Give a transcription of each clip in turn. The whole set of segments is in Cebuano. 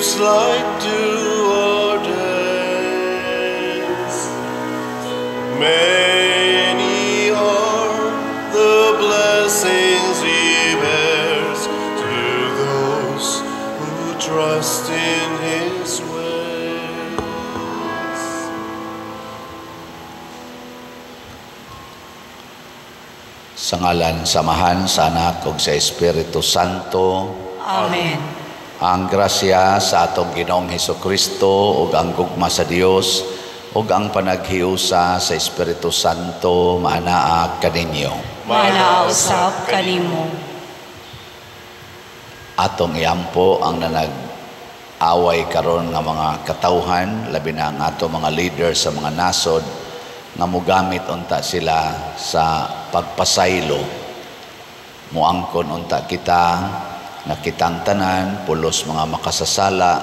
gives light to our days. Many are the blessings he bears to those who trust in his ways. Sa ngalan sa Amahan, sa Anak ug sa Espiritu Santo. Amen. Ang grasya sa atong Ginoong Hesukristo ug ang gugma sa Dios ug ang panaghiusa sa Espiritu Santo maanaa kaninyo. Maanaa usab kanimo. Atong iampo ang nanag-away karon nga mga katawhan, labi na ang ato mga leader sa mga nasod nga mogamit unta sila sa pagpasaylo. Muangkon unta kita nga kitang tanan pulos mga makasasala,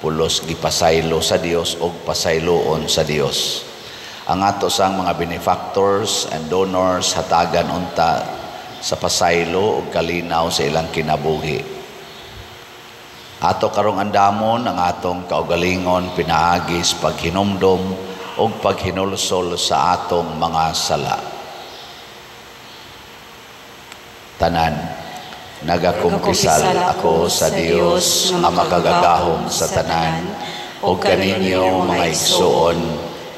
pulos gipasaylo sa Dios og pasayloon sa Dios. Ang ato sang mga benefactors and donors hatagan unta sa pasaylo og kalinaw sa ilang kinabuhi. Ato karong andamon ang atong kaugalingon pinaagi sa paghinumdom og paghinulsol sa atong mga sala. Tanan, nagakumpisal ako sa Dios nga makagagahom sa tanan ug kaninyo mga igsuon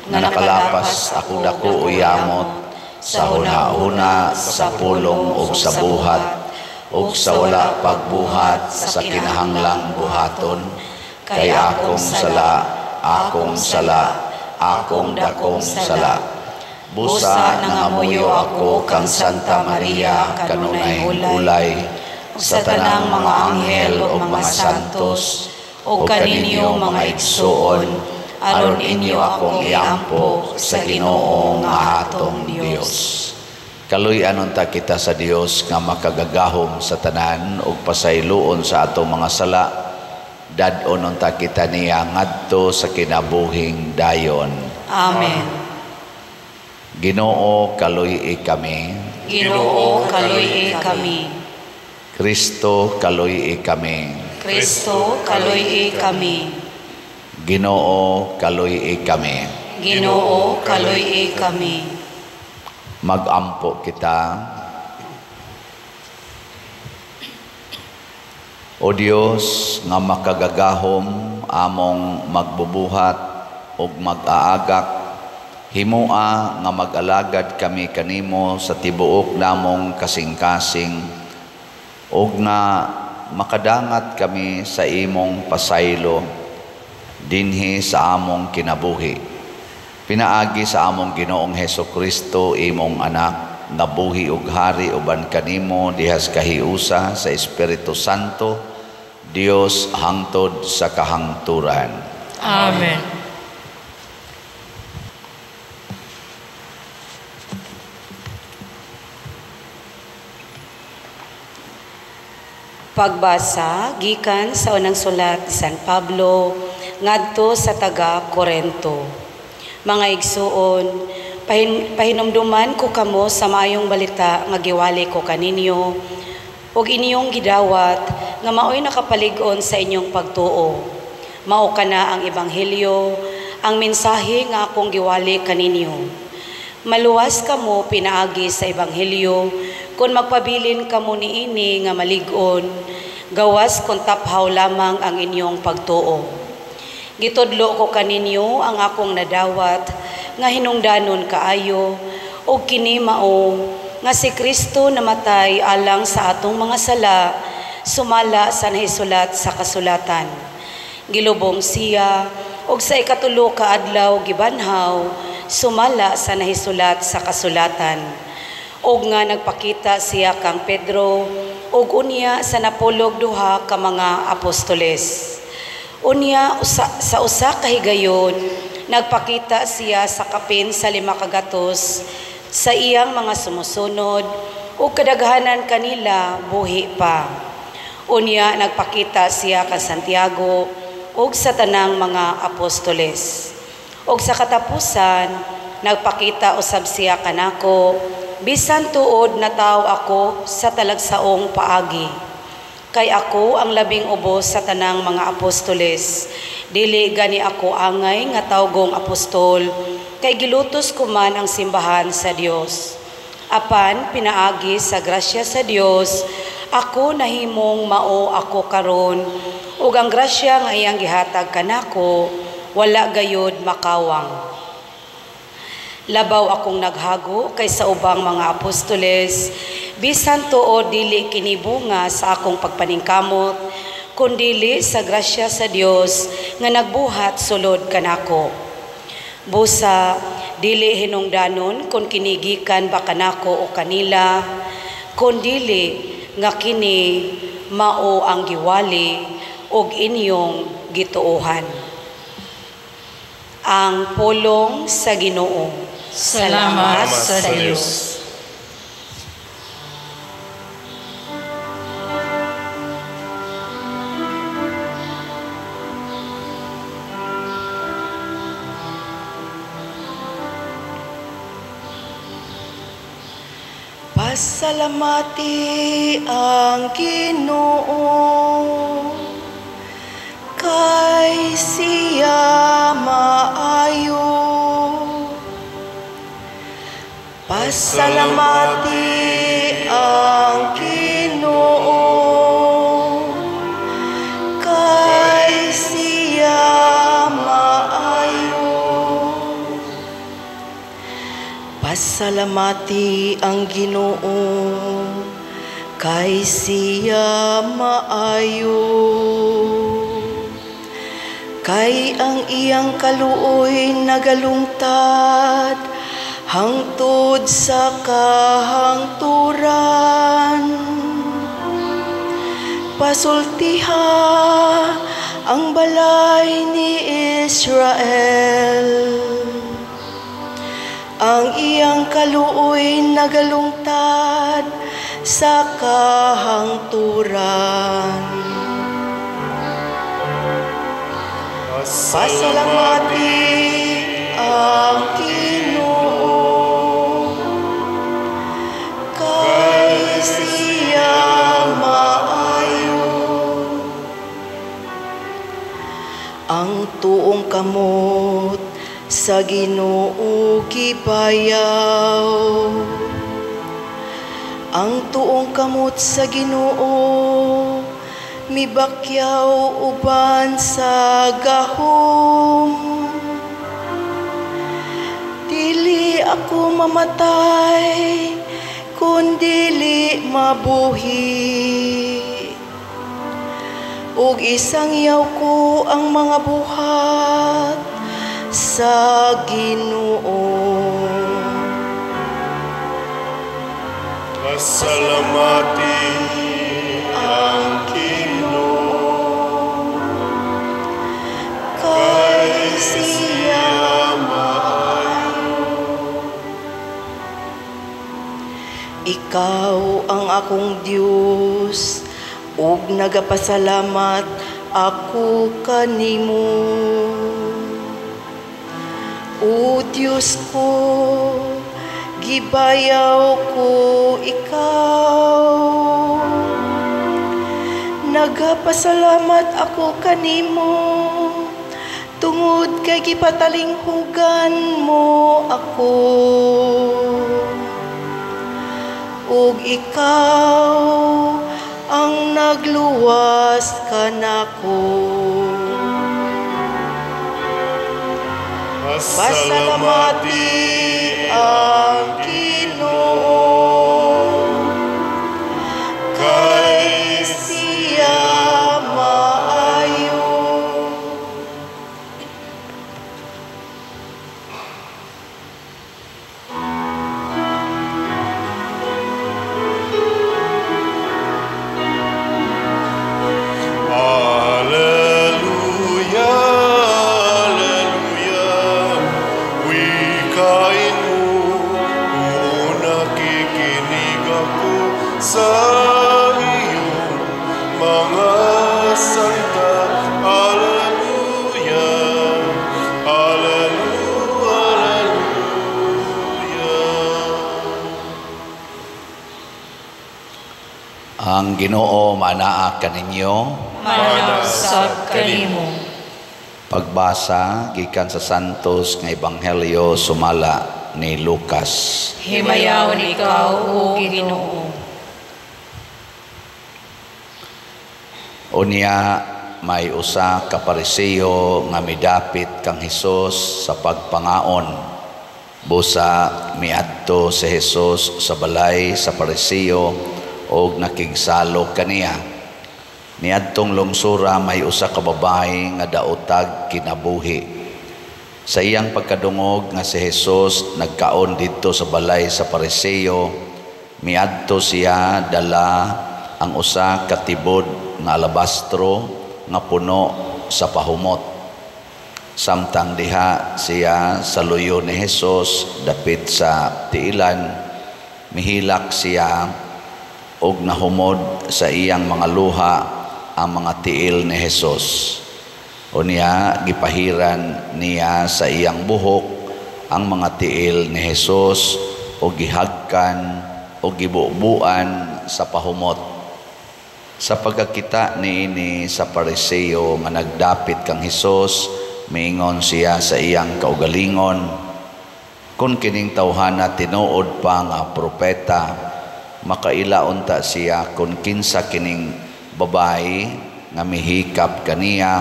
nga nakalapas ako dako uyamot sa huna-huna, sa pulong ug sa buhat ug sa wala pagbuhat sa kinahanglang buhaton, kay akong sala, akong sala, akong dakong sala. Busa nangamuyo ako kang Santa Maria kanunay ulay, sa tanang mga anghel ug mga santos ug kaninyo mga igsuon, aron inyo akong iampo sa Ginoo nga atong Dios. Kaluy-an unta kita sa Dios nga makagagahom sa tanan ug pasayloon sa atong mga sala. Dad-on unta kita niya ngadto sa kinabuhing dayon. Amen. Ginoo, kaluy-i kami. Ginoo, kaluy-i kami. Kristo, kaluy-i kami. Kristo, kaluy-i kami. Ginoo, kaluy-i kami. Ginoo, kaluy-i kami. Magampo kita. O Dios nga makagagahom, among magbubuhat ug mag-aagak, himua nga mag-alagad kami kanimo sa tibuok namong kasing-kasing ug nga makadangat kami sa imong pasaylo dinhi sa among kinabuhi. Pinaagi sa among Ginoong Hesukristo, imong anak, nga buhi ug hari uban kanimo dihas kahiusa sa Espiritu Santo, Dios hangtod sa kahangturan. Amen. Pagbasa gikan sa unang sulat ni San Pablo ngadto sa taga Korento. Mga igsuon, pahinumduman ko kamo sa maayong balita nga giwali ko kaninyo ug inyong gidawat nga maoy nakapalig-on sa inyong pagtuo. Mao kana ang ebanghelyo, ang mensahe nga akong giwali kaninyo. Maluwas kamo pinaagi sa ebanghelyo kung magpabilin kamo niini nga malig-on, gawas kung taphaw lamang ang inyong pagtuo. Gitudlo ko kaninyo ang akong nadawat nga hinungdanon kaayo ug kini mao nga si Kristo namatay alang sa atong mga sala sumala sa nahisulat sa kasulatan. Gilubong siya ug sa ikatulo ka adlaw gibanhaw sumala sa nahisulat sa kasulatan. Og nga nagpakita siya kang Pedro ug unya sa napulog duha ka mga apostoles. Unya sa usa ka higayon nagpakita siya sa kapin sa 500 sa iyang mga sumusunod ug kadaghanan kanila buhi pa. Unya nagpakita siya kang Santiago ug sa tanang mga apostoles. Ug sa katapusan nagpakita usab siya kanako, bisan tuod na tawo ako sa talagsaong paagi. Kay ako ang labing ubos sa tanang mga apostoles. Dili gani ako angay nga tawgong apostol, kay gilutos ko man ang simbahan sa Dios. Apan pinaagi sa grasya sa Dios, ako nahimong mao ako karon, ug ang grasya nga iyang gihatag kanako wala gayud makawang. Labaw akong naghago kaysa ubang mga apostoles, bisan tuod dili kini bunga sa akong pagpaningkamot, kundili sa grasya sa Dios nga nagbuhat sulod kanako. Busa dili hinungdanon kon kinigikan ba kanako o kanila, kundili nga kini mao ang giwali og inyong gituohan. Ang pulong sa Ginoo. Salamat sa Diyos. Pasalamati ang Ginoo, kay siya maayo. Pasalamati ang Ginoo, kay siya maayo. Pasalamati ang Ginoo, kay siya maayo. Kay ang iyang kaluoy nagalungtad hangtod sa kahangturan. Pasultiha ang balay ni Israel. Ang iyang kaluoy nagalungtad sa kahangturan. Pasalamati ang Ginoo, kay siya maayo. Ang tuong kamot sa Ginoo gibayaw. Ang tuong kamot sa Ginoo mibakyaw uban sa gahom. Dili ako mamatay, kun dili mabuhi. Ug isangyaw ko ang mga buhat sa Ginoo. Pasalamati ang Ginoo, kay siya maayo. Ikaw ang akong Dios, ug nagapasalamat ako kanimo. O Dios ko, gibayaw ko ikaw. Nagapasalamat ako kanimo, tungod kay gipatalinghugan mo ako. Ug ikaw ang nagluwas kanako. Pasalamati ang Ginoo, kay siya maayo. Alleluia, alleluia, wikain mo Ang Ginoo manaa kaninyo, Mana usab kanimo. Pagbasa gikan sa Santos nga Ebanghelyo sumala ni Lucas. Himayaon ikaw, o Ginoo. Unya may usa ka Pariseo nga midapit kang Hesus sa pagpangaon. Busa miadto si Hesus sa balay sa Pariseo og nakigsalo kaniya. Niadtong lungsura may usa ka babae nga daotag kinabuhi. Sa iyang pagkadungog nga si Hesus nagkaon didto sa balay sa Pariseo, miadto siya dala ang usa ka tibod nga alabastro nga puno sa pahumot. Samtang diha siya sa luyo ni Hesus dapit sa tiilan, mihilak siya og nahumod sa iyang mga luha ang mga tiil ni Hesus. Unya gipahiran niya sa iyang buhok ang mga tiil ni Hesus o gihagkan o gibubuan sa pahumot. Sa pagkakita niini sa Pariseo nga nagdapit kang Hesus, miingon siya sa iyang kaugalingon, kun kining tawhana tinuod pa nga propeta, makaila unta siya kun kinsa kining babae nga mihikap kaniya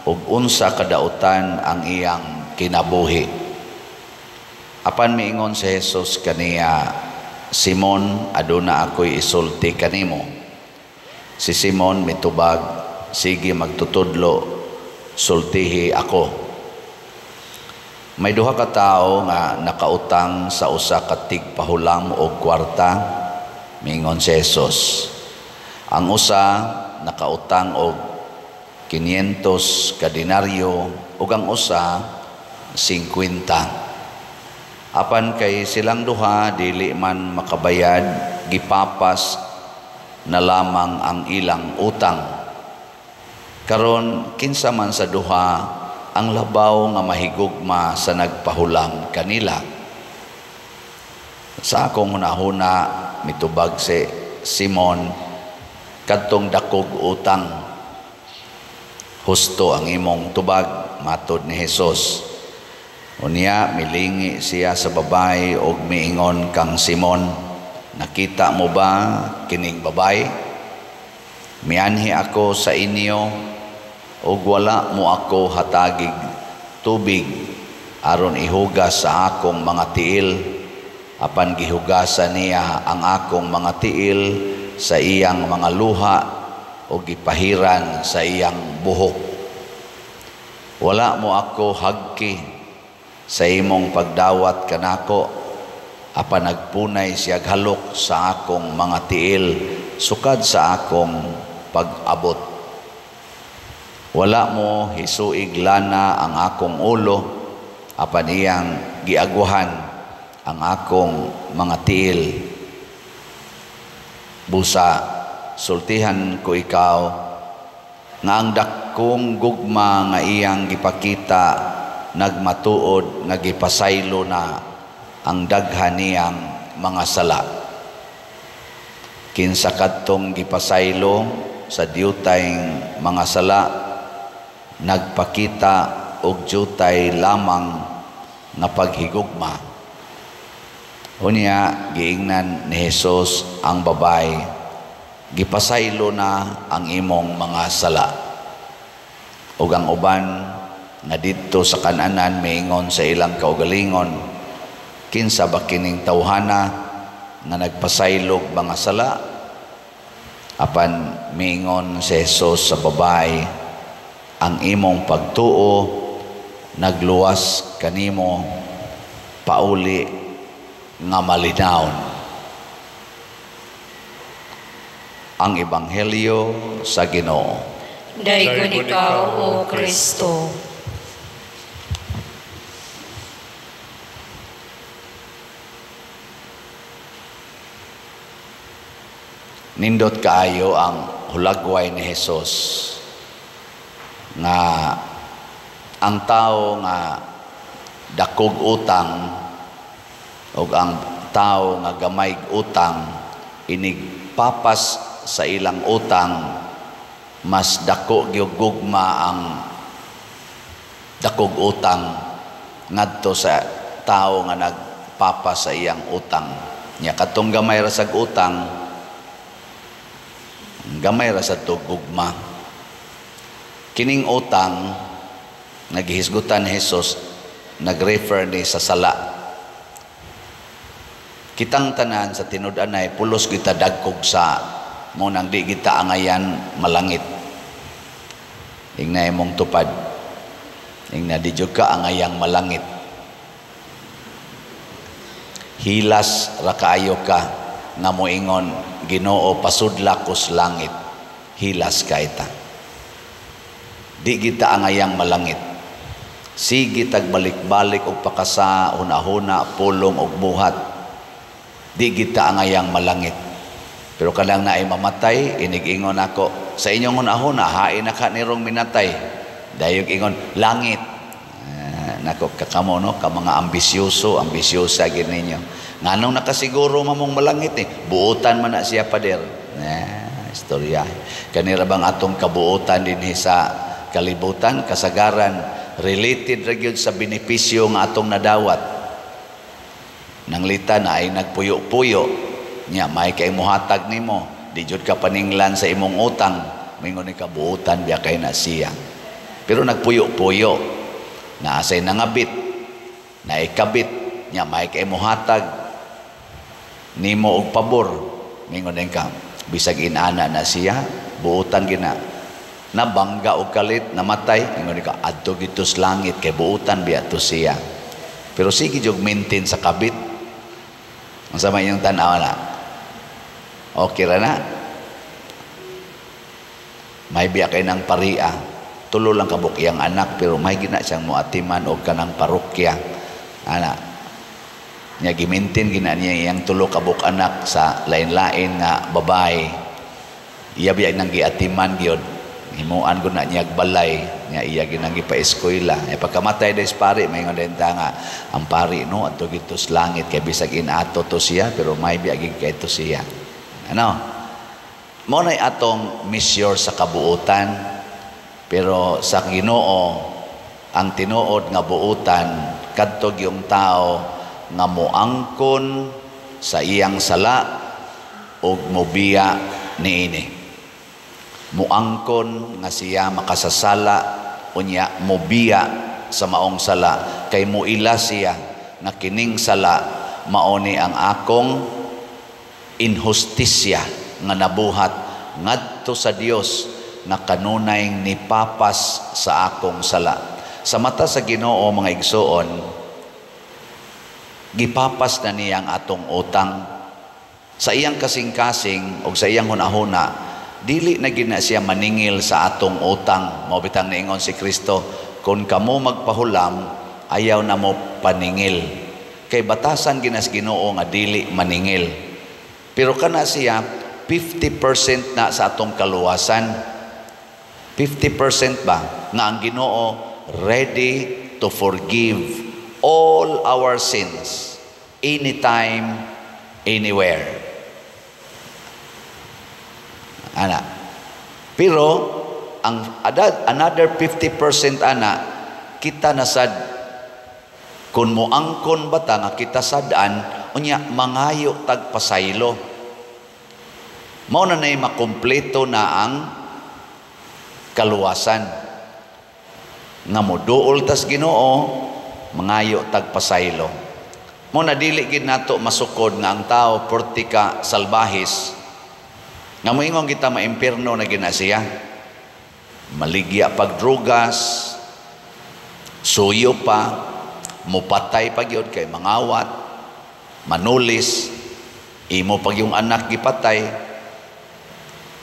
ug unsa kadautan ang iyang kinabuhi. Apan miingon si Hesus kaniya, Simon, aduna ako'y isulti kanimo. Si Simon mitubag, sige magtutudlo, sultihi ako. May duha ka tawo nga nakautang sa usa ka tigpahulam og kwarta, miingon si Hesus. Ang usa nakautang og 500 ka denaryo ug ang usa 50. Apan kay silang duha dili man makabayad, gipapas na lamang ang ilang utang. Karon kinsa man sa duha ang labaw nga mahigugma sa nagpahulam kanila? Sa akong hunahuna, mitubag si Simon, kadtong dakog utang. Husto ang imong tubag, matod ni Hesus. Unya milingi siya sa babae og miingon kang Simon, nakita mo ba kining babae? Mianhi ako sa inyo og wala mo ako hatagig tubig aron ihugas sa akong mga tiil. Apan gihugasan niya ang akong mga tiil sa iyang mga luha o gipahiran sa iyang buhok. Wala mo ako hagki sa imong pagdawat kanako, apan nagpunay siya halok sa akong mga tiil sukad sa akong pag-abot. Wala mo hisuig lana ang akong ulo, apan iyang giagwahan ang akong mga tiil. Busa, sultihan ko ikaw nga ang dakong gugma nga iyang gipakita nagmatuod nga gipasaylo na ang daghan niyang mga sala. Kinsa kadtong gipasaylo sa diutay mga sala, nagpakita og diutay lamang nga paghigugma. Unya giingnan ni Hesus ang babae, gipasaylo na ang imong mga sala. Ug ang uban nga didto sa kananan miingon sa ilang kaugalingon, kinsa ba kining tawhana nga nagpasaylog mga sala? Apan miingon si Hesus sa babae, ang imong pagtuo nagluwas kanimo, pauli nga malinawon. Ang Ebanghelyo sa Ginoo. Daygon ikaw, O Kristo. Nindot kaayo ang hulagway ni Hesus nga ang tao nga dakog utang o ang tao nga gamay utang inigpapas sa ilang utang, mas dako gyud gugma ang dakog utang ngadto sa tao nga nagpapas sa iyang utang. Nya katong gamay ra sag utang, gamay ra sad to gugma. Kining utang naghihisgutan ni Jesus, nag-refer ni sa sala. Kitang tanan sa tinud-anay pulos kita dagkog sa mo nang di kita angayan malangit. Ingna imong tupad. Ingna di jud ka angayang malangit. Hilas ra kaayo ka nga moingon, "Ginoo, pasudla kos langit." Hilas ka ita. Di kita angayang malangit. Sige tag balik-balik og pakasa, hunahuna, pulong og buhat. Di kita angayang malangit. Pero kanang naay mamatay, inig-ingon ako, sa inyong hunahuna, hain na ka nirong minatay. Dayog ingon, langit. Nako, kakamo no, ka mga ambisyoso, ambisyosa gid ninyo. Nganong nakasiguro mamong malangit eh, buotan man na siya, pader. Istorya. Kanira bang atong kabuotan dinhi sa kalibutan, kasagaran, related ra gyud sa benepisyo nga atong nadawat. Nanglita na ay nagpuyo-puyo, nya may kay muhatag nimo, di jud ka paninglan sa imong utang, mingon ni kabuotan biya kay na siya. Pero nagpuyo-puyo, naasay nangabit, naikabit, nya may kay muhatag nimo og pabor, mingon din ka, bisag inana na siya, buotan gina. Nabangga og kalit, namatay, ingon ka, adto gito sa langit kay buotan biya to siya. Pero sige jud maintain sa kabit. Ang sama inyong tan-aw na. Okay ra na. May biya kay ng paria. Tulo lang kabuk iyang anak pero may gina siyang muatiman og kanang parokya. Ana. Nya gimintin gina niya iyang tulo kabuk anak sa lain-lain nga babae. Iya biya nang giatiman gyud. Himuan ko na niya balay, niya iya ginang gipa-eskwela. E pagkamatay des pari, may din ta nga ang pari no adto gito sa langit kay bisag inato to siya pero may biya gid kay to siya. Ano? Mao nay atong measure sa kabuutan, pero sa Ginoo ang tinuod nga buutan kadto yung tao nga moangkon sa iyang sala ug mobiya niini. Muangkon nga siya makasasala unya mobiya sa maong sala kay muila siya nga kining sala mao ni ang akong inhustisya nga nabuhat ngadto sa Dios nga kanunay nipapas sa akong sala. Sa mata sa Ginoo, mga igsuon, gipapas na niya ang atong utang. Sa iyang kasing-kasing o sa iyang hunahuna, dili na gina siya maningil sa atong utang. Mao bitang niingon si Kristo, kung kamo magpahulam, ayaw na mo paningil. Kay batasan ginas Ginoo nga dili maningil. Pero kana siya 50% na sa atong kaluwasan. 50% ba nga ang Ginoo ready to forgive all our sins anytime, anywhere. Ana. Pero ang another 50% ana kita nasad kun moangkon bata nga kita sad-an unya mangayo tag pasaylo. Mao na nay makumpleto na ang kaluwasan. Nga moduol tas Ginoo mangayo tag pasaylo. Mo na dili gid nato masukod nga ang tao porti ka salbahis. Nga moingon kita maimpierno na gina siya. Maligya pag drugas, suyo pa, mupatay pa gyud kay mangawat, manulis, imo pag yung anak gipatay.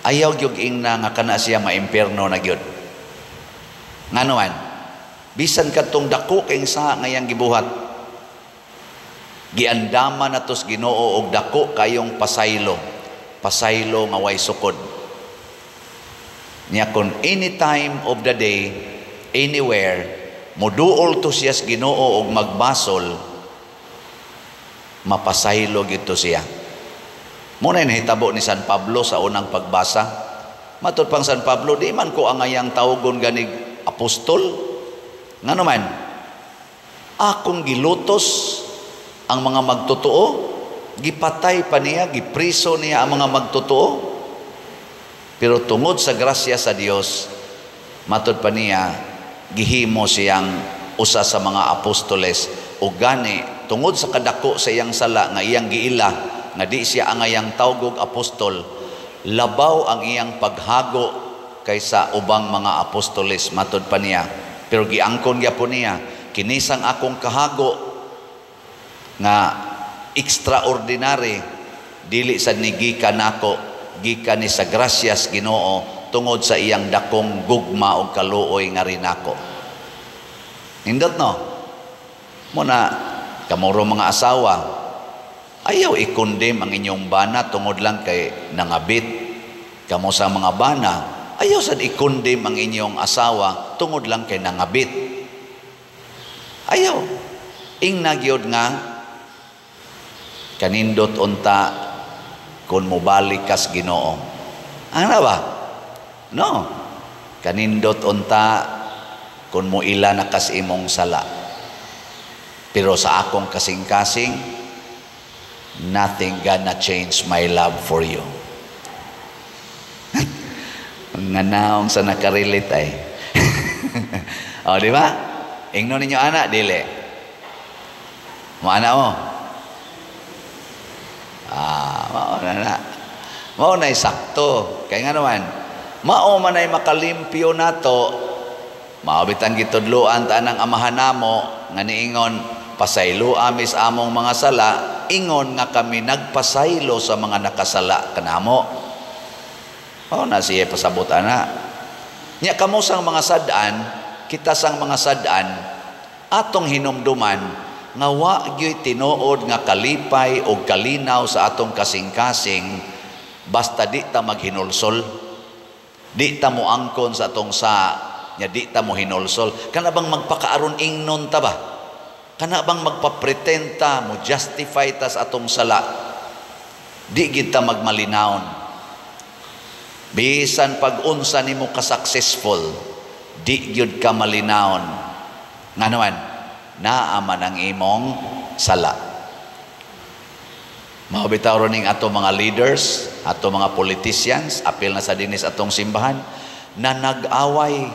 Ayaw gyud ingna nga kana siya maimpierno na gyud. Ngano man? Bisan kadtong dako kay sa ngayang gibuhat, giandama na tos Ginoo og dako kayong pasaylo. Pasaylo nga way sukod. Niya kun any time of the day, anywhere, moduol to siya sa Ginoo og magbasol, mapasaylo gito siya. Muna nahitabo ni San Pablo sa unang pagbasa. Matud pang San Pablo, di man ko angayang tawgon ganig apostol. Ngano man, akong gilutos ang mga magtotoo, gipatay pa niya, gipriso niya ang mga magtotoo. Pero tungod sa grasya sa Dios, matud pa niya, gihimo siyang usa sa mga apostoles. O gani, tungod sa kadako sa iyang sala nga iyang giila, nga di siya angayang tawgog apostol, labaw ang iyang paghago kaysa ubang mga apostoles, matud pa niya. Pero giangkon gyapon niya, kinisang akong kahago nga extraordinary, dili sad ni gikan nako, gikan ni sa grasyas Ginoo tungod sa iyang dakong gugma og kaluoy nga rinako. Nindot no? Muna kamuro mga asawa, ayaw i-condemn ang inyong bana tungod lang kay nangabit. Kamo sa mga bana, ayaw sad i-condemn ang inyong asawa tungod lang kay nangabit. Ayaw. Ingna gyud nga kanindot unta kung mobalik kas Ginoo. Ano ba? No. Kanindot unta kung moila na kas imong sala. Pero sa akong kasing-kasing, nothing gonna change my love for you. Nga naong sa nakarelate ay. O, di ba? Ingno ninyo ana, dili. Mo ana mo. Ah, mao na na. Mao na'y sakto. Kaya nga naman, mao man ay makalimpyo nato, mao bitang gitudloan ta ng amahan namo nga niingon pasaylo amis among mga sala, ingon nga kami nagpasaylo sa mga nakasala kanamo. Mao na siya pasabot ana. Nya kamo sang mga sad-an, kita sang mga sad-an, atong hinumduman nga wa gyud tinuod nga kalipay o kalinaw sa atong kasing-kasing basta di ta maghinulsol, di ta moangkon sa atong sa nya di ta mo hinulsol. Kana bang magpakaaron ingnon ta ba? Kana bang magpa-pretend ta, mo justify ta sa atong sala? Di gid ta magmalinawon. Bisan pag-unsa nimo ka successful, di gyud ka malinawon. Ngano man, naa man ang imong sala. Mao bitaw ron ning ato mga leaders, ato mga politicians, apil na sa dinis atong simbahan, na nag-away,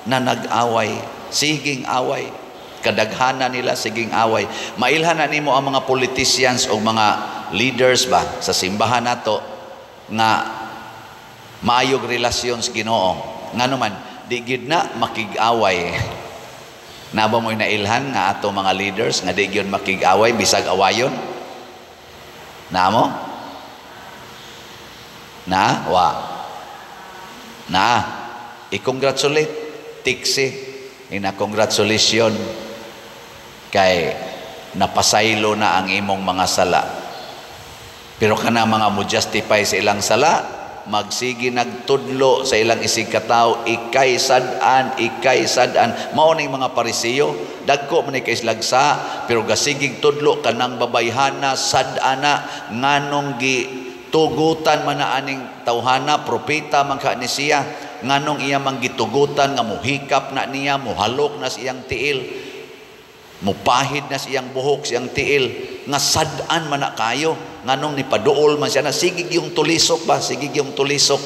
na nag-away, siging away. Kadaghanan nila siging away. Mailhan na nimo ang mga politicians o mga leaders ba sa simbahan nato nga maayog relasyon sa Ginoo. Ngano man, di gid na makig-away. Naba mo'y nailhan nga ato mga leaders nga di gyud makig-away bisag awayon? Namo? Na? Wa. Na. I-congratulate. Tiksi. Ina-congratulation kay napasaylo na ang imong mga sala. Pero kana mga mo justify sa ilang sala, magsigi nagtudlo sa ilang isig katawo, ikay sad-an, ikay sad-an. Mao ning mga Pariseo, dagko man ni kay slagsa, pero gasigig tudlo kanang babayhana, sad-ana, nganong gi tugutan man na aning tawhana, propeta man ka ni siya, nganong iya man gitugutan nga muhikap na niya, muhalok na siyang tiil, mupahid na siyang buhok, siyang tiil, nga sad-an man na kayo, nganong nipaduol man siya na, sige yung tulisok ba, sige yung tulisok.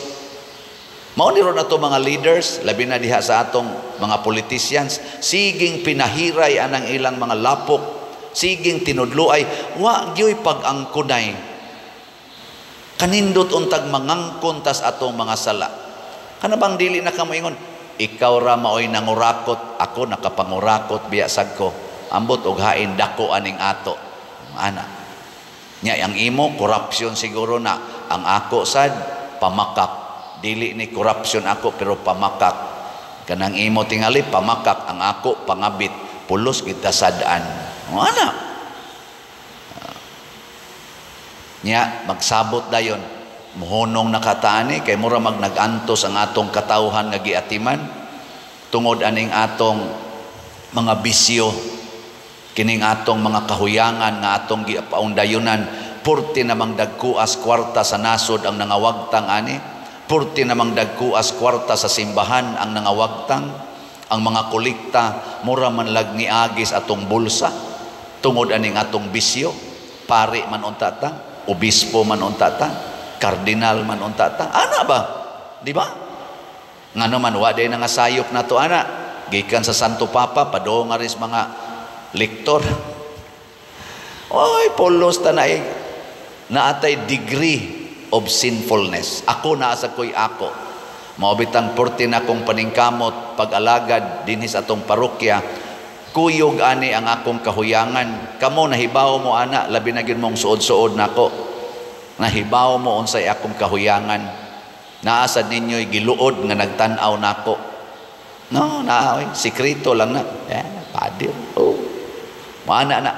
Mao ni ron ato mga leaders, labi na diha sa atong mga politicians, siging pinahiray anang ilang mga lapok, siging tinudluay, wa gyoy pag-angkunay. Kanindot untag mangangkon tas atong mga sala. Kana bang dili na kamo ingon, ikaw ra maoy nangurakot, ako nakapangurakot biya sad ko. Ambot og hain dako aning ato. Ana. Nya ang imo corruption siguro na, ang ako sad pamakak. Dili ni corruption ako pero pamakak. Kanang imo tingali pamakak, ang ako pangabit, pulos kita sad-an. Ana. Nya magsabot dayon, muhunong nakataani kay mura mag nag-antos ang atong katawhan nga giatiman tungod aning atong mga bisyo, kining atong mga kahuyangan nga atong gipaundayunan. purti namang dagkuas kwarta sa nasod ang nangawagtang ani, purti namang dagkuas kwarta sa simbahan ang nangawagtang, ang mga kolekta mura man lag niagis atong bulsa tungod aning atong bisyo. Pari man unta ta, obispo man unta ta, kardinal man unta ta, ana ba? Di ba? Ngano man wa day nga sayop nato ana, gikan sa Santo Papa padung nga ris mga lektor. Oy, pulos ta na naatay degree of sinfulness. Ako naa sa ko'y ako. Mao bitang porti na akong paningkamot pag-alagad dinhi sa atong parokya, kuyog ani ang akong kahuyangan. Kamo nahibaw mo ana, labi na gyud mong suod-suod nako. Nahibaw mo unsay akong kahuyangan. Naa sad ninyo'y giluod nga nagtan-aw nako. No, naa oy, sikreto lang na. Eh, padir. Oh. Maana na.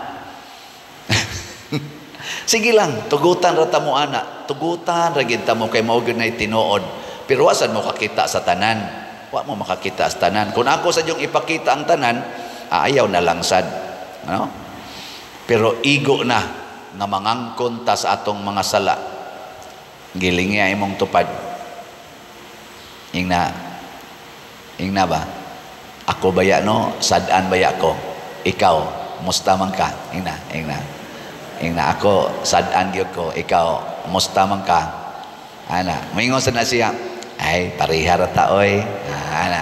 Sige lang, tugutan ra ta mo ana, tugutan ra gid ta mo kay mao gyud nay tinuod. Pero wa sad mo kakita sa tanan. Wa mo makakita sa tanan. Kung ako sa dyong ipakita ang tanan, ayaw na lang sad. Ano? Pero igo na nga mangangkon ta sa atong mga sala. Gilingi ay imong tupad. Ingna. Ingna ba? Ako baya no, sad-an baya ko. Ikaw, musta man ka? Ingna, ingna. Ingna ako, sad-an gyud ko. Ikaw, musta man ka? Ana, moingon sa na siya, ay pareha ra ta oy. Ana,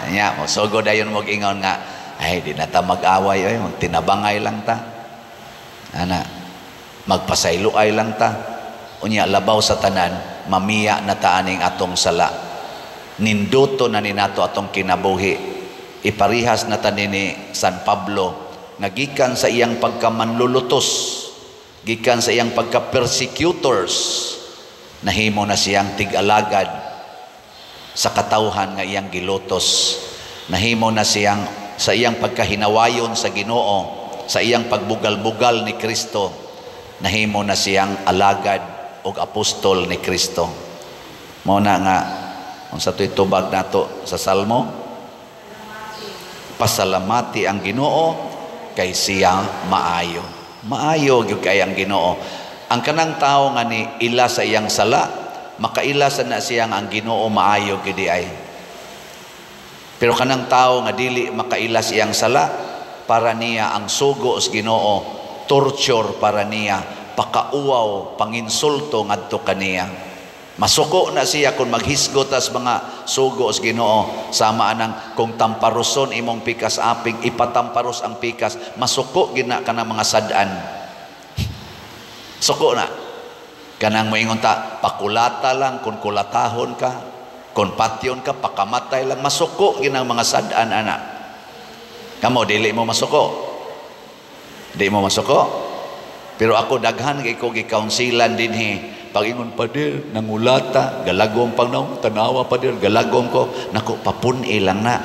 nya mo sugod dayon mo ingon nga, ay di na ta mag-away oy, magtinabangay lang ta. Ana, magpasayloay lang ta. Unya labaw sa tanan, mamiya na ta aning atong sala. Ninduto na ni nato atong kinabuhi. Iparihas na ta ni San Pablo nga gikan sa iyang pagkamanlulutos, gikan sa iyang pagka-persecutors, nahimo na siyang tig-alagad sa katawhan nga iyang gilutos. Nahimo na siyang sa iyang pagkahinawayon sa Ginoo, sa iyang pagbugal-bugal ni Kristo, nahimo na siyang alagad og apostol ni Kristo. Mao na nga unsa to'y tubag nato sa Salmo? Pasalamati ang Ginoo kay siya maayo. Maayo gyud kay ang Ginoo. Ang kanang tawo nga ni ila sa iyang sala, makaila sa na siya nga ang Ginoo maayo gyud ay. Pero kanang tawo nga dili makaila sa iyang sala, para niya ang sugo sa Ginoo, torture para niya, pakauwaw, panginsulto ngadto kaniya. Masuko na siya kung maghisgot as mga sugo sa Ginoo, sama anang kung tamparoson imong pikas aping, ipatamparos ang pikas, masuko gina kanang mga sad-an. Suko na. Kanang moingon ta, pakulata lang kung kulatahon ka, kung patyon ka, pakamatay lang, masuko ginang mga sad-an ana. Kamo dili mo masuko. Di mo masuko. Pero ako daghan kay ko gi-counselan dinhi. Pag-ingon padir, nangulata, galagom pang naong, tanawa padir, galagom ko, nako papun-i lang na.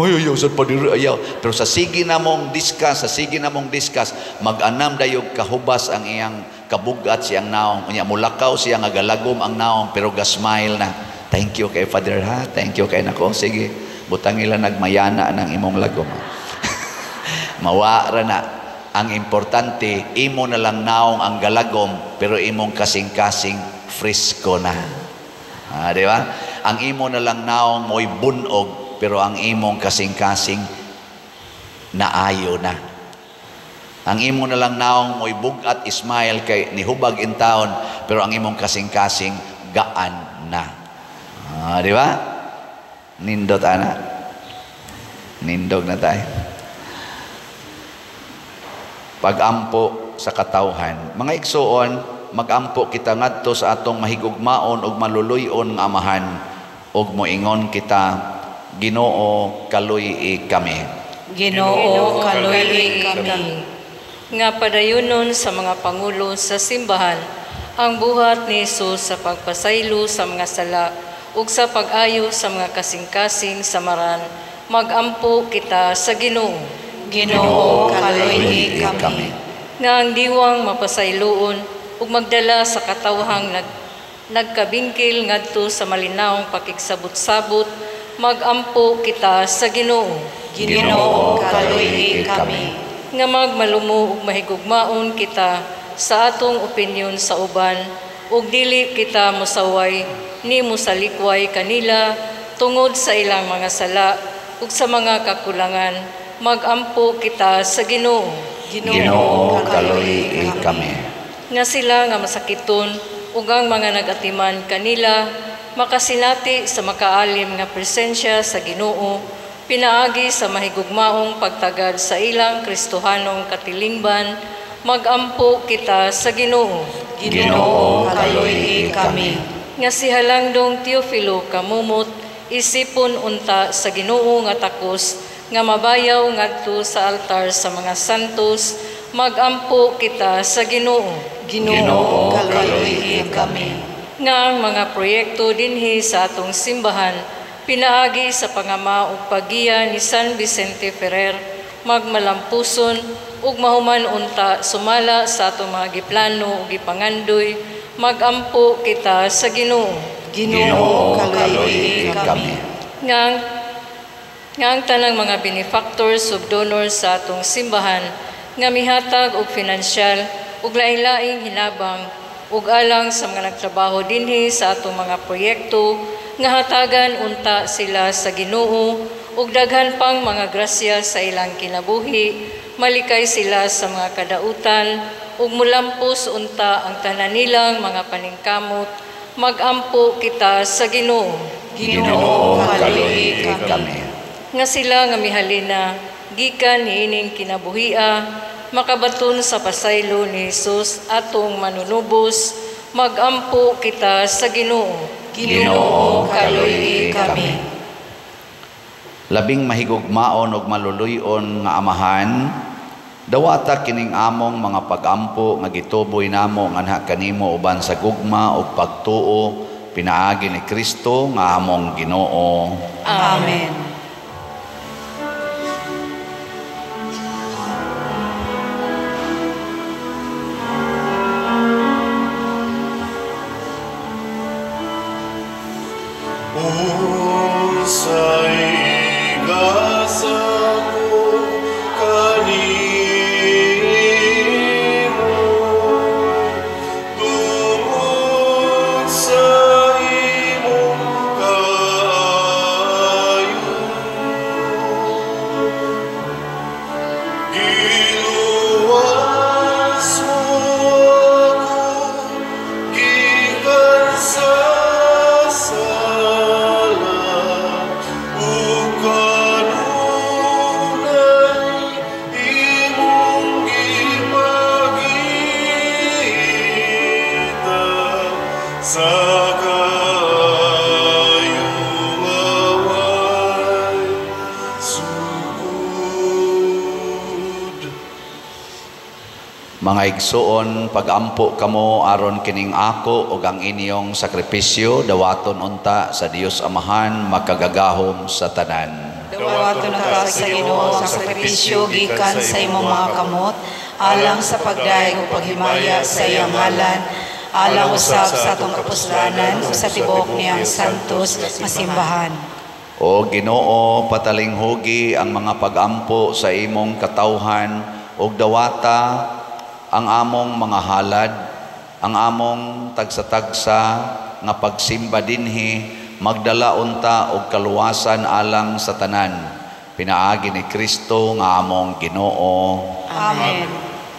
Ay, ayaw sad padir, ayaw. Pero sa sige na mong discuss, sa sige na mong discuss, mag-anam dayog kahubas ang iyang kabugat siyang naong. Unya, mulakaw siya nga galagom ang naong, pero gasmile na. Thank you kay Father ha, thank you kay nako. Sige, butang ila nagmayana ng imong lagom. Mawa ra na. Ang importante, imo na lang naong ang galagom, pero imong kasing-kasing fresko na. Ah, di ba? Ang imo na lang naong mo'y bunog, pero ang imong kasing-kasing naayo na. Ang imo na lang naong mo'y bugat smile kay nihubag in town, pero ang imong kasing-kasing gaan na. Ah, di ba? Nindot ana. Nindog na tayo. Pagampo sa katawhan. Mga igsuon, magampo kita ngadto sa atong mahigugmaon ug maluluy-on nga amahan ug moingon kita, Ginoo, kaluy-i kami. Ginoo, kaluy-i kami. Nga padayunon sa mga pangulo sa simbahan ang buhat ni Jesus sa pagpasaylo sa mga sala ug sa pag-ayo sa mga kasing-kasing samaran, magampo kita sa Ginoo. Ginoo, kaluy-i kami. Nga ang diwang mapasayloon ug magdala sa katawhang nagkabingkil ngadto sa malinawong pakigsabot-sabot, magampo kita sa Ginoo. Ginoo, kaluy-i kami. Nga magmalumo ug mahigugmaon kita sa atong opinyon sa uban ug dili kita mosaway ni mosalikway kanila tungod sa ilang mga sala ug sa mga kakulangan. Magampo kita sa Ginoo. Ginoo, kaluoyi kami. Nga sila nga masakiton ug ang mga nagatiman kanila makasinati sa makaalim nga presensya sa Ginoo pinaagi sa mahigugmaong pagtagad sa ilang Kristohanong katilingban. Magampo kita sa Ginoo. Ginoo, kaluoyi kami. Nga si Halangdong Teofilo Camomot isipon unta sa Ginoo nga takos nga mabayaw ngadto sa altar sa mga santos. Magampo kita sa Ginoo. Ginoo, kaluoyi kami. Nga ang mga proyekto dinhi sa atong simbahan pinaagi sa pangama ug paggiya ni San Vicente Ferrer magmalampuson ug mahuman unta sumala sa atong mga giplano ug gipangandoy. Magampo kita sa Ginoo. Ginoo, kaluoyi kami. Nga ang tanang mga benefactors ug donors sa atong simbahan nga mihatag og finansyal ug lain-laing hinabang ug alang sa mga nagtrabaho dinhi sa atong mga proyekto nga hatagan unta sila sa Ginoo ug daghan pang mga grasya sa ilang kinabuhi, malikay sila sa mga kadautan ug mulampos unta ang tanan nilang mga paningkamot. Magampo kita sa Ginoo. Ginoo, kaluoyi kami. Nga sila nga mihalina gikan niining kinabuhia makabaton sa pasaylo ni Hesus atong manunubos. Magampo kita sa Ginoo. Ginoo, kaluoyi kami. Labing mahigugmaon ug maluluy-on nga Amahan, dawata kining among mga pagampo nga gituboy namo nganha kanimo uban sa gugma ug pagtuo pinaagi ni Kristo nga among Ginoo. Amen. Mga igsuon, pagampo kamo aron kining ako ug ang inyong sakripisyo dawaton unta sa Dios Amahan makagagahom sa tanan. Dawaton unta sa Ginoo ang sakripisyo gikan sa imong mga kamot alang sa pagdayeg ug paghimaya sa iyang ngalan, alang usab sa atong kapuslanan ug sa tibuok niyang santos nga simbahan. O Ginoo, patalinghugi ang mga pagampo sa imong katawhan ug dawata ang among mga halad, ang among tagsa-tagsa nga pagsimba dinhi, magdala unta og kaluwasan alang sa tanan. Pinaagi ni Kristo nga among Ginoo. Amen.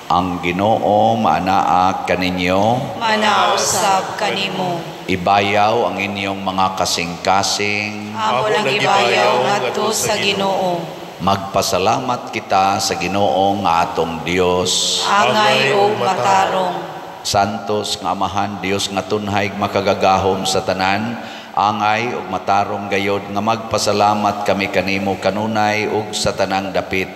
Ang Ginoo maanaa kaninyo, maanaa usab kanimo. Ibayaw ang inyong mga kasing-kasing. Amo lang ibayaw ngadto sa Ginoo. Magpasalamat kita sa Ginoo nga atong Dios. Angay ug matarong. Santos nga Amahan, Dios nga tunhay makagagahom sa tanan, angay ug matarong gayod nga magpasalamat kami kanimo kanunay ug sa tanang dapit.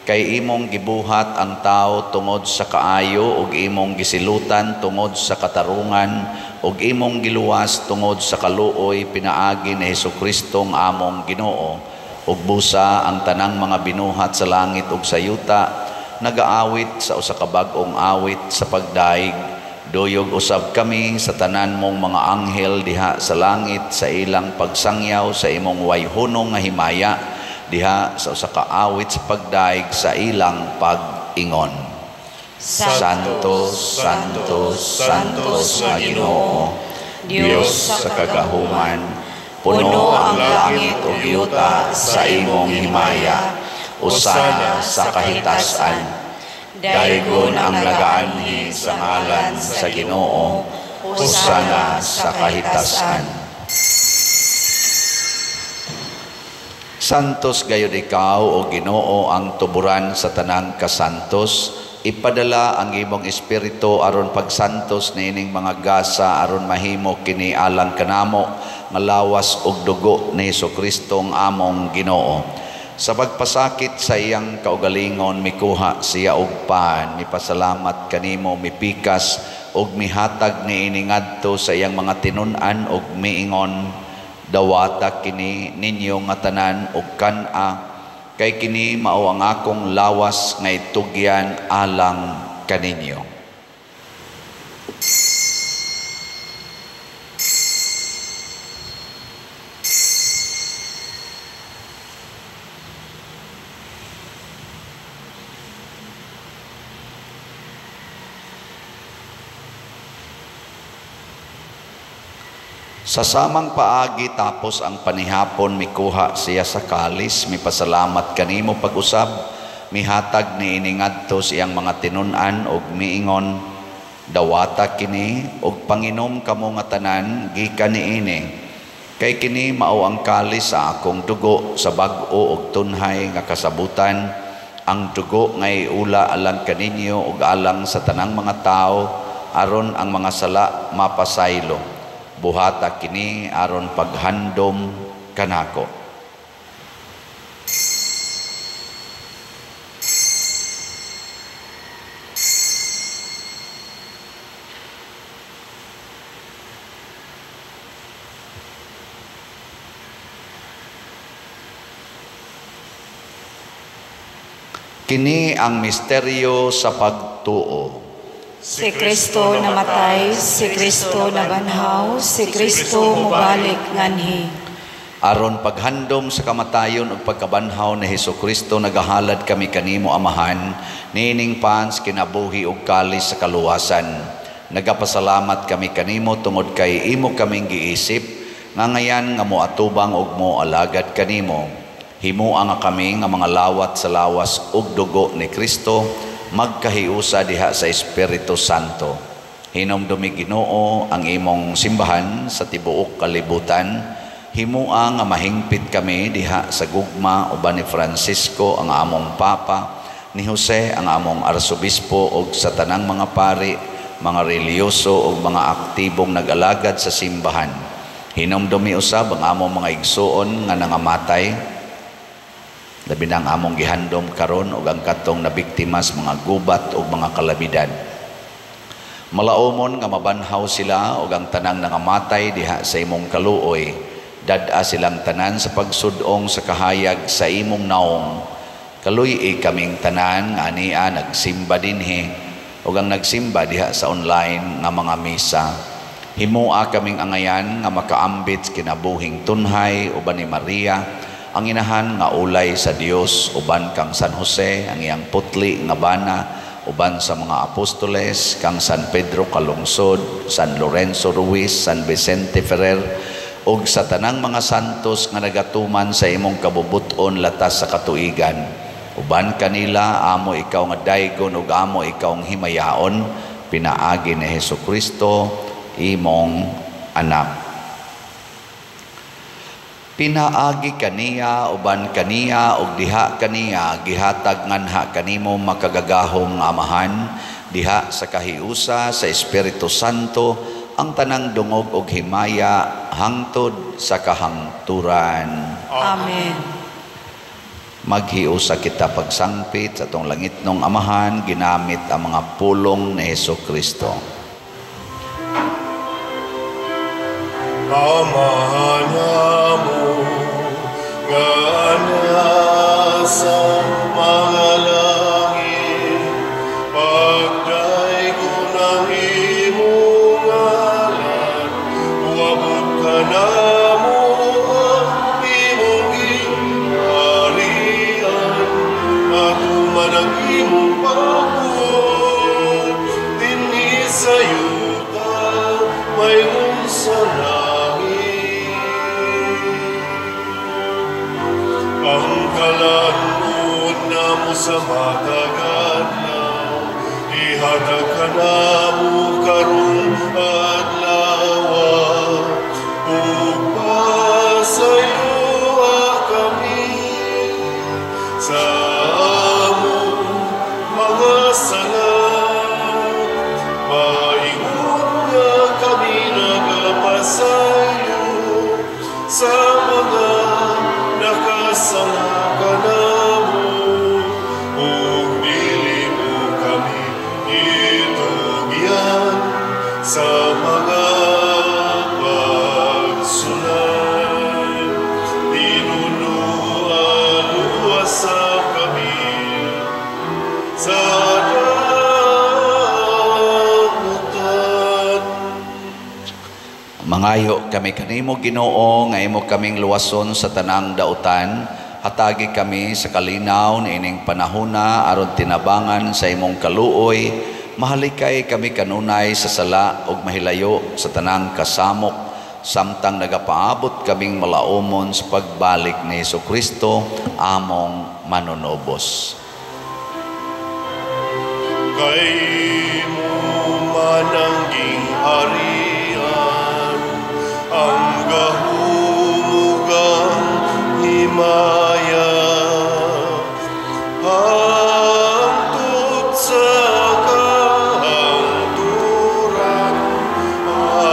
Kay imong gibuhat ang tao tungod sa kaayo ug imong gisilutan tungod sa katarungan ug imong giluwas tungod sa kaluoy pinaagi ni Hesukristo nga among Ginoo. Ug busa ang tanang mga binuhat sa langit ug sa yuta nagaawit sa usa ka bag-ong awit sa pagdaig. Duyog usab kami sa tanan mong mga anghel diha sa langit sa ilang pagsangyaw sa imong wayhunong nga himaya diha sa usa ka awit sa pagdaig sa ilang pag-ingon. Santo, Santo, Santos nga Ginoo, Dios sa kagahuman, puno ang langit ug yuta sa imong himaya. Usana sa kahitasan. Daygon ang nagaanhi sa ngalan sa Ginoo. Usana sa kahitasan. Santos gayud ikaw o Ginoo ang tuburan sa tanang kasantos. Ipadala ang imong espiritu aron pagsantos niining mga gasa aron mahimo kini alang kanamo nga lawas ug dugo ni Hesukristo ang among Ginoo. Sa pagpasakit sa iyang kaugalingon mikuha siya og pan, mipasalamat kanimo, mipikas ug mihatag niini ngadto sa iyang mga tinun-an ug miingon, dawata kini ninyo nga tanan ug kan-a, kay kini mao ang akong lawas nga itugyan alang kaninyo. Sa samang paagi tapos ang panihapon mikuha siya sa kalis, mipasalamat kanimo pag-usab, mihatag niini ngadto sa iyang mga tinun-an ug miingon, dawata kini ug panginom kamo nga tanan gikan niini, kay kini mao ang kalis sa akong dugo sa bag-o ug tunhay nga kasabutan, ang dugo nga iula alang kaninyo ug alang sa tanang mga tawo aron ang mga sala mapasaylo. Buhata kini aron paghandom kanako. Kini ang misteryo sa pagtuo. Si Kristo namatay, si Kristo nabanhaw, si Kristo mubalik nganhi. Aron paghandom sa kamatayon ug pagkabanhaw ni Hesukristo, nagahalad kami kanimo Amahan, niining pans kinabuhi ug kalis sa kaluwasan. Nagapasalamat kami kanimo tungod kay imo kaming giisip, nga ngayan nga moatubang ug moalagad kanimo. Himoa nga kami nga mga lawat sa lawas ug dugo ni Kristo, magkahiusa diha sa Espiritu Santo. Hinumdumi Ginoo ang imong simbahan sa tibuok kalibutan. Himoa nga mahingpit kami diha sa gugma uban ni Francisco ang among Papa, ni Jose ang among Arsobispo ug sa tanang mga pari, mga relihiyoso ug mga aktibong nag-alagad sa simbahan. Hinumdumi usab ang among mga igsuon nga nangamatay, labi na ang among gihandom karon ug ang katong nabiktima sa mga gubat ug mga kalamidad. Malaomon nga mabanhaw sila ug ang tanang nangamatay diha sa imong kaluoy. Dad-a silang tanan sa pagsudong sa kahayag sa imong naong. Kaluy-i kaming tanan nga ania nagsimba dinhi ug ang nagsimba diha sa online nga mga misa. Himoa kaming angayan nga makaambit kinabuhing tunhay uban ni Maria, ang inahan nga ulay sa Dios, uban kang San Jose, ang iyang putli nga bana, uban sa mga apostoles, kang San Pedro Calungsod, San Lorenzo Ruiz, San Vicente Ferrer, ug sa tanang mga santos nga nagatuman sa imong kabubuton latas sa katuigan. Uban kanila, amo ikaw nga daygon ug amo ikaw ang himayaon, pinaagi ni Hesukristo, imong anak. Pinaagi kaniya, uban kaniya, ug diha kaniya, gihatag nganha kanimo makagagahom nga Amahan, diha sa kahiusa sa Espiritu Santo, ang tanang dungog ug himaya hangtod sa kahangturan. Amen. Maghiusa kita pagsangpit sa atong langitnong Amahan, ginamit ang mga pulong ni Hesukristo. Amahan namo nga nasa mga langit, pagdaygon ang imong ngalan, uabot kanamo ang imong gingharian, matuman ang imong pagbuot. sa matag adlaw, ihatag kanamo karong adlaw, ug pasayloa kami sa among mga sala, maingon nga kami nagapasaylo sa mga nakasala kanamo, ug dili mo kami itugyan sa mga pagsulay. Tinunuan sa kami sa dautan. Mangayo kami kanimo, Ginoo, nga imo kaming luwason sa tanang dautan. Hatagi kami sa kalinaw niining panahona aron tinabangan sa imong kaluoy, mahalikay kami kanunay sa sala ug mahilayo sa tanang kasamok, samtang nagapaabot kaming malaumon sa pagbalik ni Hesukristo among manunubos. Kay imo man ang gingharian, ang gahom ug ang himaya, hangtod sa kahangturan. Amen. Amen.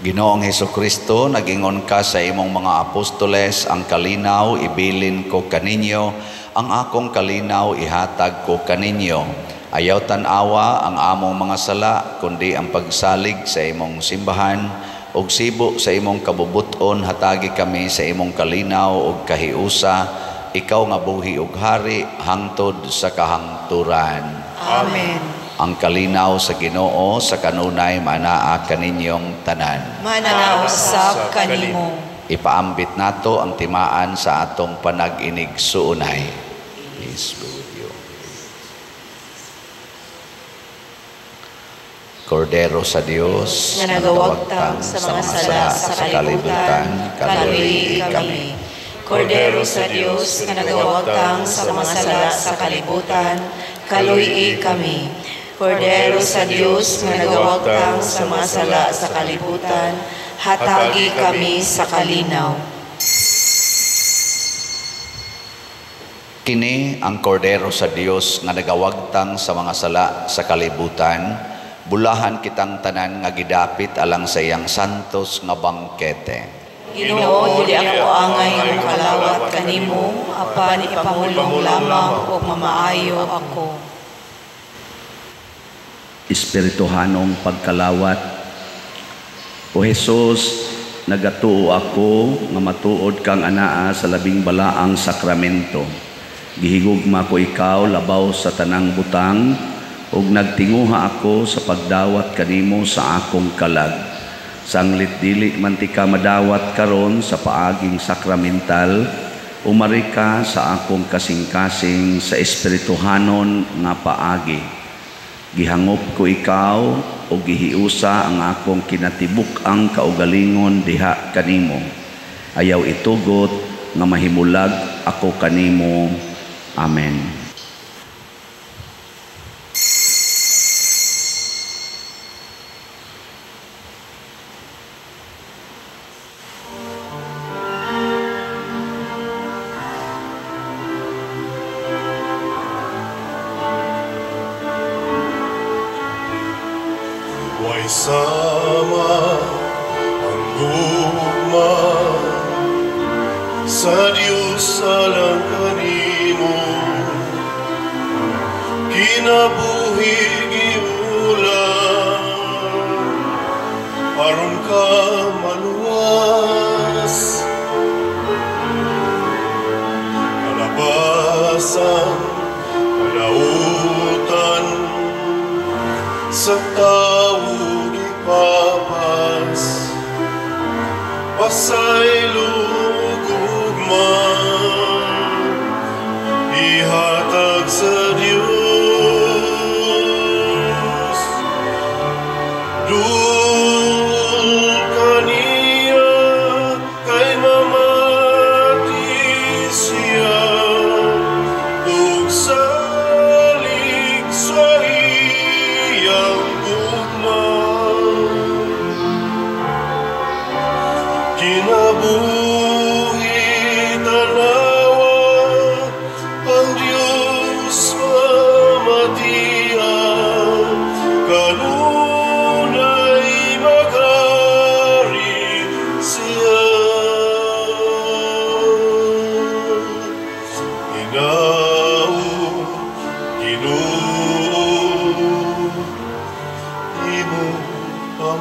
Ginoong Hesukristo, nagingon ka sa imong mga apostoles, ang kalinaw ibilin ko kaninyo, ang akong kalinaw ihatag ko kaninyo. Ayaw tan-awa ang among mga sala, kundi ang pagsalig sa imong simbahan, ug sibo sa imong kabubuton, hatagi kami sa imong kalinaw ug kahiusa, ikaw nga buhi ug hari hangtod sa kahangturan. Amen. Ang kalinaw sa Ginoo sa kanunay manaa kaninyong tanan. Manaa usab kanimo. Ipaambit nato ang timaan sa atong panag-inig-suunay. Peace be with you. Kordero sa Dios nga nagawagtang sa mga sala sa kalibutan, kaluoyi kami. Kordero sa Dios nga nagawagtang sa mga sala sa kalibutan, kaluoyi kami. Kordero sa Dios nga nagawagtang sa mga sala sa kalibutan, hatagi kami sa kalinaw. Kini ang Kordero sa Dios nga nagawagtang sa mga sala sa kalibutan, bulahan kitang tanan nga gidapit alang sa iyang santos nga bangkete. Ginoo, dili ako angay nga mokalawat kanimo, apan ipamulong lamang ug mamaayo ako. Espirituhanong pagkalawat. O Hesus, nagatuo ako nga matuod kang anaa sa labing balaang sakramento. Gihigugma ko ikaw labaw sa tanang butang, ug nagtinguha ako sa pagdawat kanimo sa akong kalag. Sanglit dili man ti ka madawat karon sa paaging sakramental, umari ka sa akong kasing-kasing sa espirituhanon nga paagi. Gihangop ko ikaw o gihiusa ang akong kinatibuk-ang kaugalingon diha kanimo. Ayaw itugot nga mahimulag ako kanimo. Amen. Way sama ang gugma sa Diyos alang kanimo, kinabuhi giulam aron ka maluwas. Kalabasan, kalautan sa tao gipapas, pasaylo gugma ihatag sa Dios.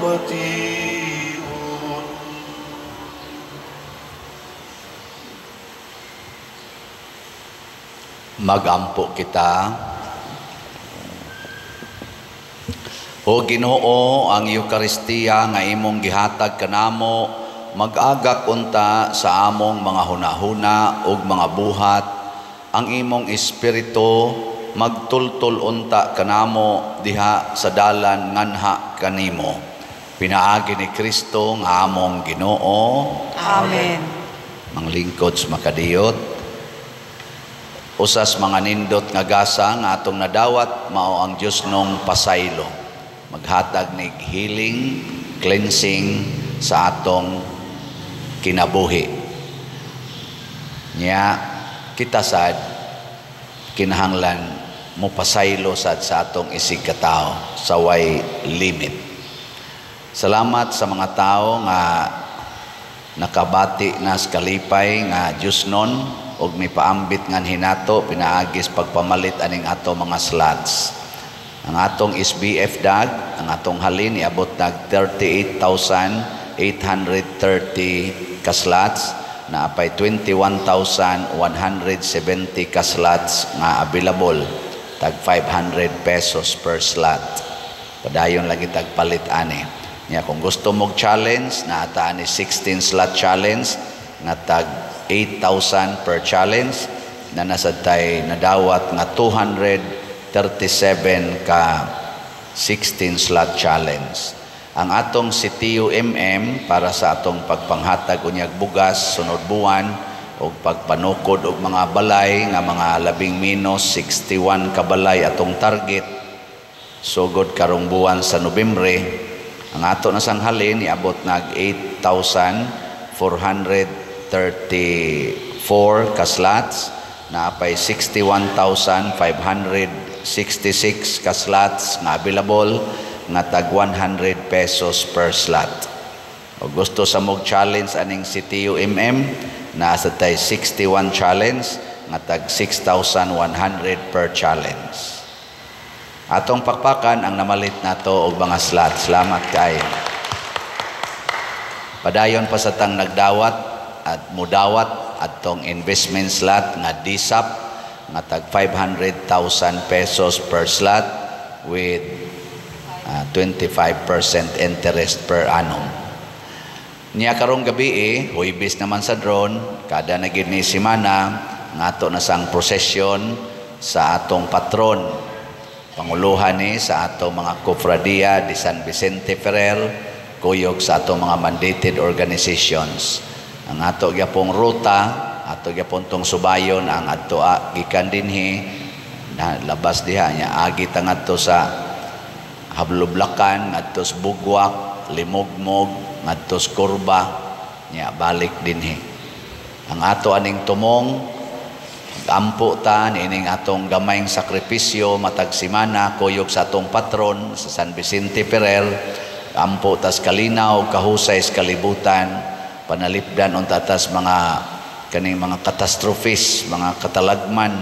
pamation. Magampo kita. O Ginoo, ang Eukaristiya nga imong gihatag kanamo, mag-agak unta sa among mga hunahuna ug mga buhat. Ang imong espiritu magtultol unta kanamo diha sa dalan nganha kanimo. Pinaagi ni Kristo nga among Ginoo. Amen. Manglingkod sa makadiyot, usas mga nindot nga gasa nga atong nadawat mao ang Dios nong pasaylo, maghatag nig healing, cleansing sa atong kinabuhi. Nya kita sad kinahanglan mo pasaylo sad sa atong isig katao sa way limit. Salamat sa mga tao nga nakabati nas kalipay nga Dios non og mipaambit ngan hinato pinaagis pagpamalit aning ato mga slots. Ang atong SBF dag, ang atong halin iabot nag 38,830 ka slots, na apay 21,170 ka slots nga available, tag 500 pesos per slot. Padayon lagi tag palit ani. Nya kung gusto mog challenge, naa ani 16 slot challenge nga tag 8,000 per challenge, na nasad tay nadawat nga 237 ka 16 slot challenge. Ang atong CTU MM para sa atong pagpanghatag unyag bugas sunod buwan og pagpanukod og mga balay nga mga labing minus 61 ka balay atong target sugod karong buwan sa Nobyembre. Ang ato na sanghalin iabot nag 8,434 ka slots, na apay 61,566 ka slots nga available nga tag 100 pesos per slot. O gusto sa mog challenge aning CTU MM, naa sa tay 61 challenge nga tag 6,100 per challenge. Atong pakpakan ang namalit nato og mga slot. Salamat kaayo. Padayon pa sa tang nagdawat at mudawat atong investment slot nga DSAP nga tag 500,000 pesos per slot with 25% interest per annum. Niya karong gabi Huwebes naman sa drone, kada na gid ni semana nga ato na sang prosesyon sa atong patron. Panguluhan ni sa atong mga kofradia di San Vicente Ferrer, kuyog sa atong mga mandated organizations. Ang ato gyapong ruta, ato gyapon tong subayon ang adto gikan dinhi na labas diha nya agi ta ngadto sa Hablublakan, ngadto sa Bugwak, Limugmog, ngadto sa Kurba, nya balik dinhi. Ang ato aning tumong ampo ta niining atong gamayng sakripisyo matag semana kuyog sa atong patron sa San Vicente Ferrer, ampo tas kalinaw kahusay sa kalibutan, panalipdan unta tas mga kaning mga catastrophes, mga katalagman.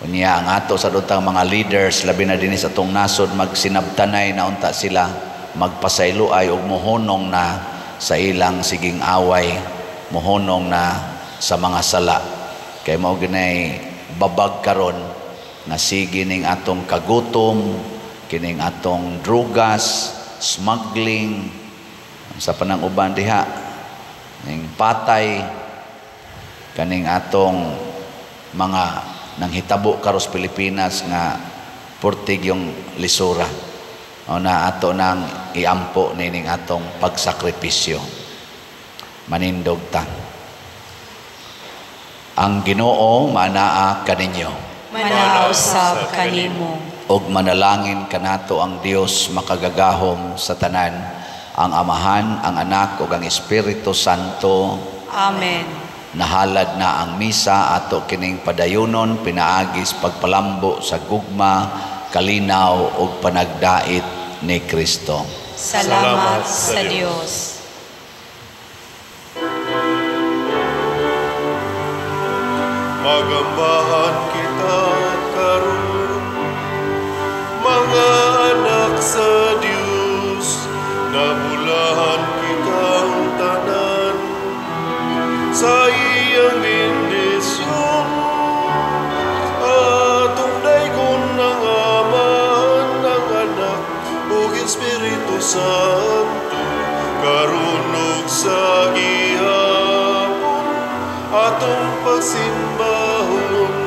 Unya ang ato sa duntang mga leaders labi na dinhi sa atong nasod magsinabtanay na unta sila magpasayloay og mohonong na sa ilang siging away, mohonong na sa mga sala. Kay mao ginay babag karon nga sige ning atong kagutom, kining atong drugas, smuggling, sa panang uban diha ning patay, kaning atong mga nanghitabo karos Pilipinas nga purtig yung lisura. O na ato nang iampo nining atong pagsakripisyo. Manindog ta. Ang Ginoo manaa kaninyo. Manaa usab kanimo. Og manalangin kanato ang Dios makagagahom sa tanan, ang Amahan, ang Anak ug ang Espiritu Santo. Amen. Nahalad na ang misa ato kining padayunon pinaagis pagpalambo sa gugma, kalinaw ug panagdait ni Kristo. Salamat sa Dios. Magambahan kita karon, mga anak sa Dios, Sa iyang bendisyon, atong daygon ang Amahan, ang Anak, ug Espiritu Santo, karon ug sa gihapon, atong pagsimbahon.